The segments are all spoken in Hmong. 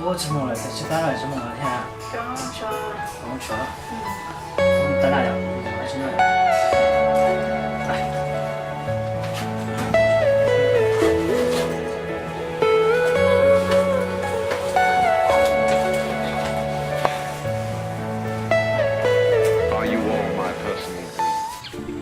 Ua tsis mus lawm, tsis tab lawm, tsis mus lawm thiab. Tab lawm, tsis mus lawm. Are you all my personal dream?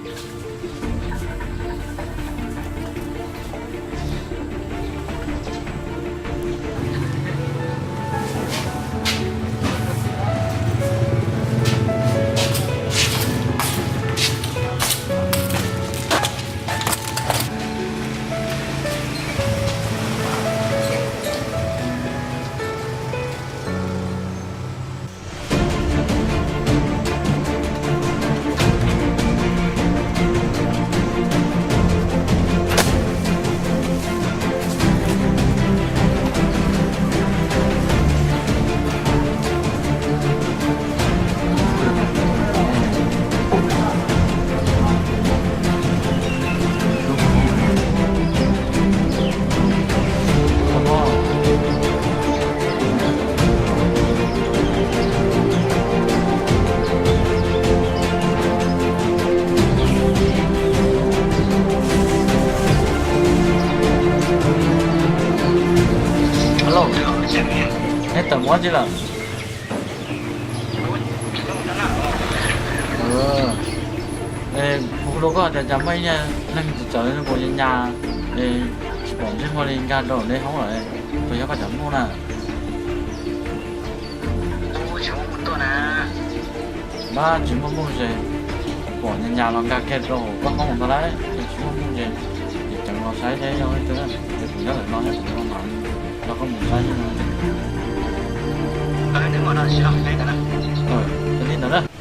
Alo, neb tawm mus dab tsi lawm? Kuv hais rau koj tias cas muaj ib niag neeg txawv txawv nkaus nyas nyas, tsis pom ntsej muag li, nkag rau nej hoob lawm, puas yog koj cov nplooj na? Npab tsis muaj nplooj ces, pom nyas nyas los nkag kiag rau hauv koj hoob ntag lauj, ces tsis muaj nplooj ces, ces ceev los saib seb yog leej twg, ces kuv nyob ntawm no thiab kuv los mam nrog koj mus saib seb. Cia li ntawd na.